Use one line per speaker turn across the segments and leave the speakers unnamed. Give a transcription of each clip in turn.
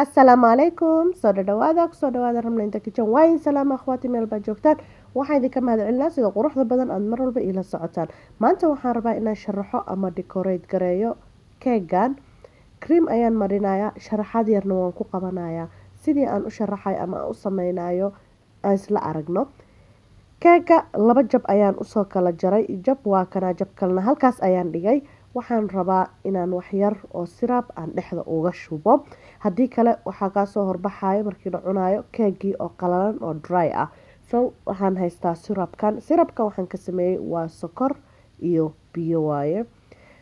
Asalaamu calaykum, soo dhadhawaada, kusoo dhawaada Ramla Kitchen. Waa in salaama, akhwaati, meel baa joogtaan. Waxaan idinka mahadcelinaa sida quruxda badan aada mar walba iila socotaan. Maanta waxaan rabaa inaan sharaxo ama decorate gareeyo keegan. Cream ayaan marinayaa, sharaxaad yarna waan ku qabanayaa. Sidii aan u sharaxay ama aan u sameynayo aan isla aragno. Keega laba jab ayaan usoo kala jaray. Jab waa kanaa, jab kalena halkaas ayaan dhigay. Waxaan rabaa inaan waxyar oo syrup aan dhexda uga shubo. Haddii kale waxaa kaasoo horbaxayo markii la cunayo keegii oo qalalan oo dry ah. So waxaan haystaa syrupkan. Syrupkan waxaan ka sameeyey waa sokor iyo biyo waaye.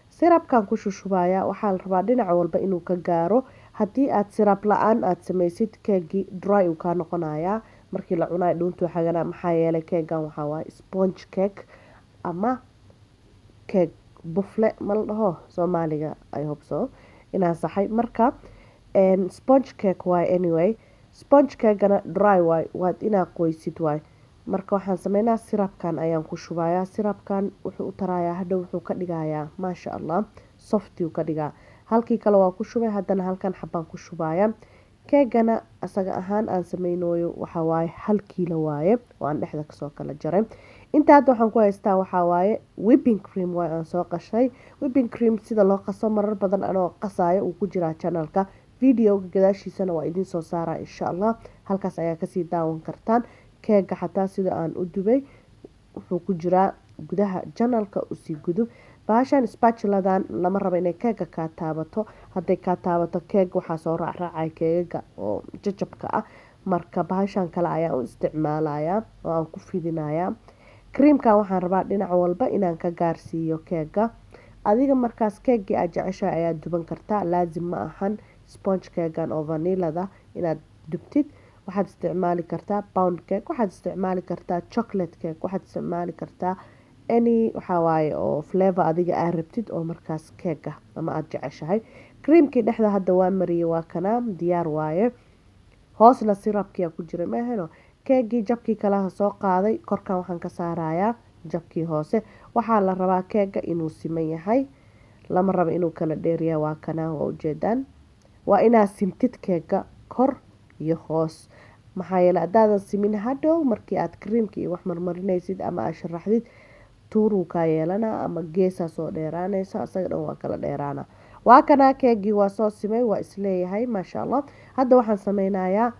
Syrupkan ku shushubaya. Waxaa la rabaa dhinac walba inuu ka gaaro. Haddii aad syrup la-aan aada sameysid, keegii dry uu kaa noqonayaa. Markii la cunayo dhuuntuu xagana. Maxaa yeelay, keegan waxaa waaye sponge cake ama keeg bufle ma la dhaho Soomaaliga? I hope so inaan saxay. Marka sponge cake waaye. Anyway, sponge cakegana dry waay, waad inaa qoysid waay. Marka waxaan sameynaa, syrupkan ayaan ku shubayaa. Syrupkan wuxuu u tarayaa hadhow, wuxuu ka dhigayaa, maasha Allah, soft uu ka dhigaa. Halkii kale waa ku shubay, haddana halkan xabaan ku shubaya. Keegana asaga ahaan aan sameynooyo waxaa waaye 1 kiilo waaye oo aan dhexda kasoo kala jaray. Inta hadda waxaan ku haystaa waxaa waaye whipping cream waay aan soo qashay. Whipping cream sida loo qaso marar badan anoo qasayo uu ku jiraa channelka. Videoga gadaashiisana waa idiin soo saaraa, insha Allah. Halkaas ayaa kasii daawan kartaan. Keega xataa sida aan u dubay wuxuu ku jiraa gudaha channelka, usii gudub. Bahashan spatuladan lama rabo inay keega kaa taabato. Hadday kaa taabato keeg, waxaa soo raacraacay keegaga oo jajabka ah. Marka bahashan kale ayaan u isticmaalayaa oo aan ku fidinayaa creamkan. Waxaan rabaa dhinac walba inaan ka gaarsiiyo keega. Adiga markaas keegii aad jeceshahay ayaad duban kartaa. Laazim ma ahan sponge keegan oo vanillada inaad dubtid. Waxaad isticmaali kartaa pound cake, waxaad isticmaali kartaa chocolate cake, waxaad isticmaali kartaa any waxaa waaye oo flavor adiga aad rabtid oo markaas keega ama aada jeceshahay. Creamkii dhexda hadda waa mariyay, waa kanaa, diyaar waaye. Hoosna syrupkia ku jira maahano. Keegii jabkii kalaha soo qaaday, korkan waxaan ka saarayaa jabkii hoose. Waxaa la rabaa keega inuu siman yahay, lama rabo inuu kala dheeryahay. Waa kanaa, waa ujeedaan. Waa inaad simtid keega kor iyo hoos, maxaa yeele haddaadan simin, hadhow markii aad creamka iyo wax marmarinaysid ama aad sharaxdid, tuuruu kaa yeelana ama geesaa soo dheeraanaysa, asaga dhan waa kala dheeraana. Waa kanaa, keegii waa soo simay, waa isleeyahay, maasha Allah. Hadda waxaan sameynayaa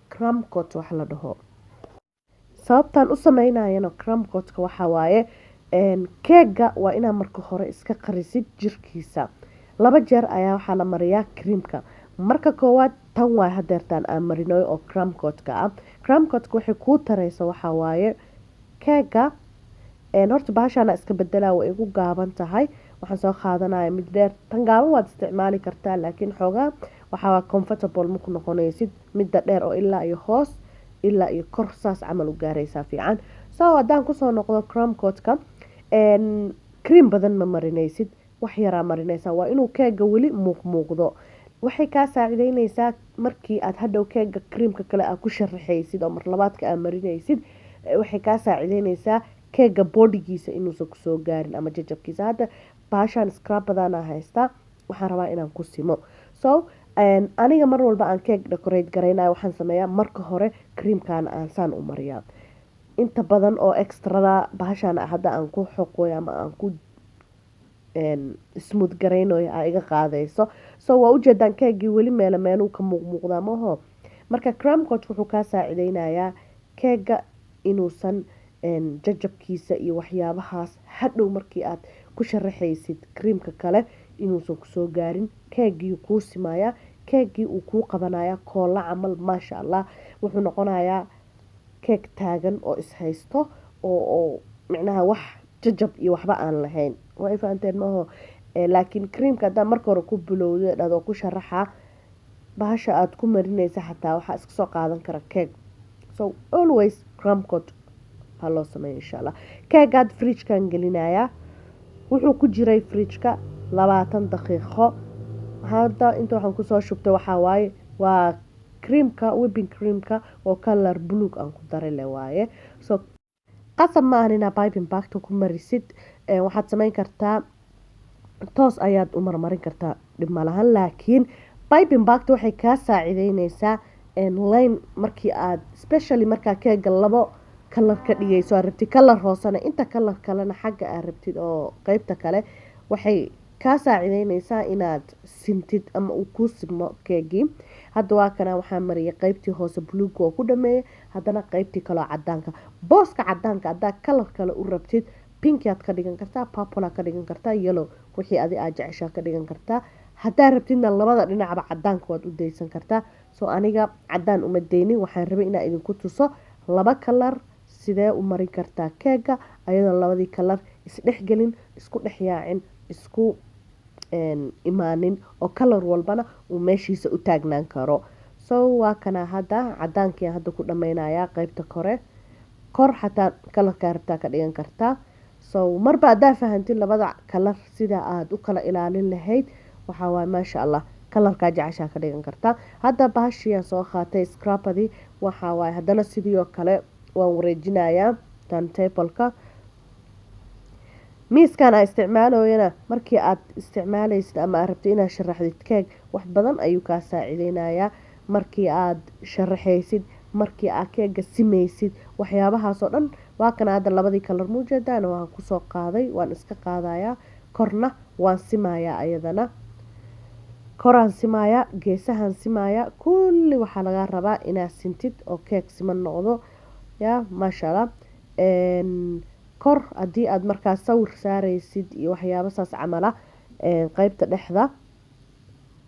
crumb coat wax la dhaho. Sababtaan u sameynayana crumb coatka waxaa waaye keega waa inaa marka hore iska qarisid jirkiisa. Laba jeer ayaa waxaa la mariyaa creamka. Marka koowaad tan waay hadeertaan aan marinoy oo crumb coatka ah. Crumb coatka waxay kuu tareysa waxaa waaye keega horta bahashaana iska bedelaa, way igu gaaban tahay. Waxaan soo qaadanaya mid dheer. Tan gaaban waad isticmaali kartaa, laakiin xoogaa waxaa comfortable maku noqonaysid. Midda dheer oo ilaa iyo hoos ilaa iyo kor saas camal u gaaraysaa fiican. So haddaan kusoo noqdo crumb coatka, cream badan ma marinaysid, wax yaraa marinaysaa. Waa inuu keega weli muuqmuuqdo. Waxay kaa saacideyneysaa markii aad hadhow keega creamka kale aad ku sharaxaysid oo marlabaadka aad marinaysid, waxay kaa saacideyneysaa keega boodhigiisa inuusan kusoo gaarin ama jajabkiisa. Hadda baashaan scrapadaana haystaa, waxaan rabaa inaan ku simo. So aniga mar walba aan keeg decorate garaynayo, waxaan sameeyaa marka hore creamkan aan saan u mariyaa. Inta badan oo extrada bahashaan hadda aan ku xoqoyo ama aan ku smooth garaynayo aa iga qaadayso. So waa ujeedaan, keegii weli meelo meeluu ka muuqmuuqdaa maho. Marka crumb coat wuxuu kaa saacideynayaa keega inuusan jajabkiisa iyo waxyaabahaas hadhow markii aad ku sharaxaysid creamka kale inuusan kusoo gaarin. Keegii kuu simayaa, keegii uu kuu qabanaya koolla camal, maasha Allah. Wuxuu noqonayaa keeg taagan oo ishaysto oo micnaha wax jajab iyo waxba aan lahayn. Waa i fahanteen maho? Laakiin creamka haddaa marka hore ku bilowdo, dhado ku sharaxa, bahasha aada ku marinaysa xataa waxaa iska soo qaadan kara keeg. So always crumb coat ha loo sameeyo, insha Allah. Keegaad fridgekan gelinayaa. Wuxuu ku jiray fridgeka 20 daqiiqo. Hadda inta waxaan kusoo shubtay waxaa waaye waa creamka, whipping creamka oo color blue aan ku daray le waaye. So qasab ma ahan inaa piping bagta ku marisid. Waxaad sameyn kartaa, toos ayaad u marmarin kartaa, dhib malahan, laakiin Piping bagta waxay kaa saacideyneysaa line markii aad, specially markaa keega labo color ka dhigayso, aad rabtid color hoosena inta, color kalena xagga aad rabtid oo qeybta kale, waxay kaa saacideyneysaa inaad sintid ama uu kuu simo keegii. Hadda waa kana, waxaa mariyay qeybtii hoose buluug, waa ku dhameeyay. Haddana qeybtii kaleo cadaanka, booska cadaanka haddaa color kale u rabtid, pink aad ka dhigan kartaa, purple aad ka dhigan kartaa, yellow, wixii adi aad jeceshaa ka dhigan kartaa. Haddaa rabtidna labada dhinacba cadaanka waad u daysan kartaa. So aniga cadaan uma deynin, waxaan rabay inaa idinku tuso laba color sidee u marin kartaa keega ayadoo labadii color isdhexgelin, isku dhex yaacin, isku imaanin, oo color walbana uu meeshiisa u taagnaan karo. So waa kana, hadda cadaankii hadda ku dhameynayaa qeybta kore. Kor xataa colorkaa rabtaa ka dhigan kartaa. So marba haddaa fahantid labada color sida aada u kala ilaalin lahayd, waxaa waaye maasha Allah, colorkaa jeceshaa ka dhigan kartaa. Hadda bahashiiyaan soo qaatay, scrapadii waxaa waaye. Haddana sidii oo kale waan wareejinayaa turntableka. Miiskan aa isticmaalooyana, markii aad isticmaaleysid ama aad rabtid inaad sharaxdid keeg, wax badan ayuu kaa saacideynayaa. Markii aad sharaxaysid, markii aad keega simeysid, waxyaabahaasoo dhan. Waa kana, hadda labadii color muujeedaan waan kusoo qaaday, waan iska qaadayaa. Korna waan simayaa, ayadana koraan simayaa, geesahaan simayaa. Kulli waxaa lagaa rabaa inaad sintid oo keeg siman noqdo. Ya maasha Allah, kor haddii aada markaas sawir saareysid iyo waxyaabo saas camala, qeybta dhexda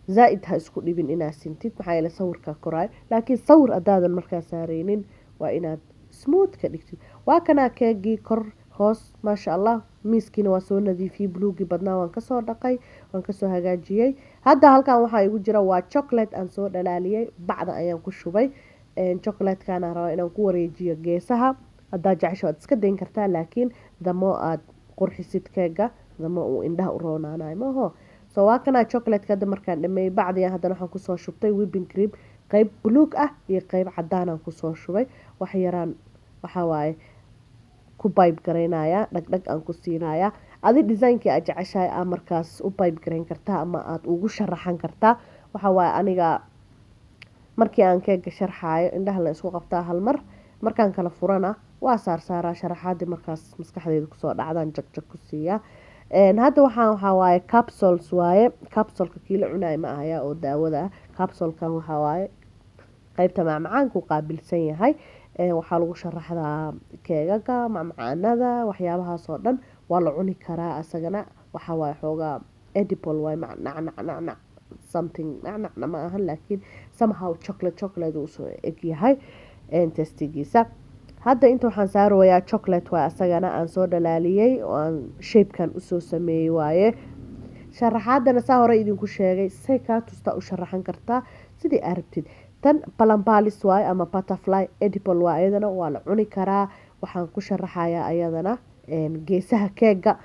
zaa-id ha isku dhibin inaad sintid, maxaa yeele sawirkaa koraayo. Laakiin sawir haddaadan markaa saareynin, waa inaad smooth ka dhigtid. Waa kanaa keegii kor hoos, maasha Allah. Miiskiina waa soo nadiifiyey, buluugii badnaa waan kasoo dhaqay, waan kasoo hagaajiyey. Hadda halkan waxaa igu jira waa chocolate aan soo dhalaaliyey, bacda ayaan ku shubay. Chocolatekana rabaa inaan ku wareejiyo geesaha. Haddaa jecesho waad iska dayn kartaa, laakiin damo aad qurxisid keega, damo uu indhaha u roonaanayo maaho. So waa kanaa chocolateka. Hadda markaan dhameeyey, bacdiyan haddana waxaan kusoo shubtay whipping cream, qeyb buluug ah iyo qeyb cadaanaan kusoo shubay. Wax yaraan waxaa waaye ku pipe gareynayaa, dhagdhag aan ku siinayaa. Adi designkii aad jeceshahay aa markaas u pipe gareyn kartaa ama aada ugu sharaxan kartaa. Waxaa waaye aniga markii aan keega sharxaayo, indhaha la isku qabtaa hal mar, markaan kala furana waa saarsaaraa sharaxaadii markaas maskaxdeyda kusoo dhacdaan, jagjag ku siiyaa. Hadda waxaa waaye capsules waaye. Capsuleka kii la cunayo ma ahaya oo daawada ah. Capsulekan waxaa waaye qeybta macmacaanku qaabilsan yahay. Waxaa lagu sharaxdaa keegaga, macmacaanada, waxyaabahaas oo dhan. Waa la cuni karaa asagana. Waxaa waaye xoogaa edible waaye, nacnac nacnac something, nacnacna ma ahan, laakiin somehow chocolate chocolate uu soo egyahay testigiisa. Hadda inta waxaan saarayaa chocolate waay, asagana aan soo dhalaaliyey oo aan shapekan usoo sameeyey waaye. Sharaxaadana saa hore idinku sheegay, say kaa tustaa u sharaxan kartaa sidii aad rabtid. Tan balambalis waaye ama butterfly, edible waa ayadana, waa la cuni karaa. Waxaan ku sharaxayaa ayadana geesaha keega.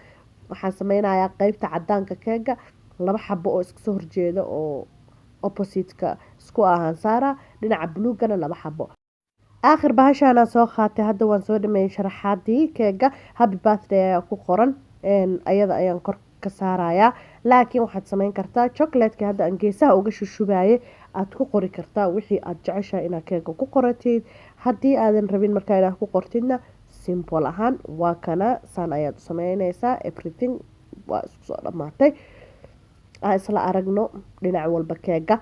Waxaan sameynayaa qeybta cadaanka keega laba xabo oo iska soo horjeeda oo opposite-ka isku ahaan saara, dhinaca buluugana laba xabo. Aakhir bahashaanaa soo qaatay. Hadda waan soo dhameeyey sharaxaadii keega. Happy birthday ayaa ku qoran, ayada ayaan kor ka saarayaa. Laakiin waxaad sameyn kartaa chocolateka hadda aan geesaha uga shushubaayay aada ku qori kartaa wixii aada jeceshahay inaad keega ku qoratid. Haddii aadan rabin markaa inaad ku qortidna, simple ahaan waa kana, saan ayaad u sameyneysaa. Everything waa isku soo dhamaatay. Aan isla aragno dhinac walba keega.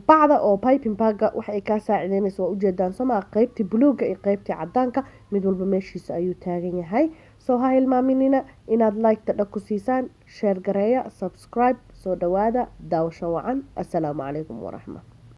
Bacda oo piping baga waxa ay kaa saacideyneysa waa ujeedaan somaa, qeybtii buluuga iyo qeybtii cadaanka mid walba meeshiisa ayuu taagan yahay. So ha hilmaaminina inaad like-ta dhag ku siisaan, share gareeya, subscribe. Soo dhawaada, daawasho wacan. Assalaamu calaykum waraxma.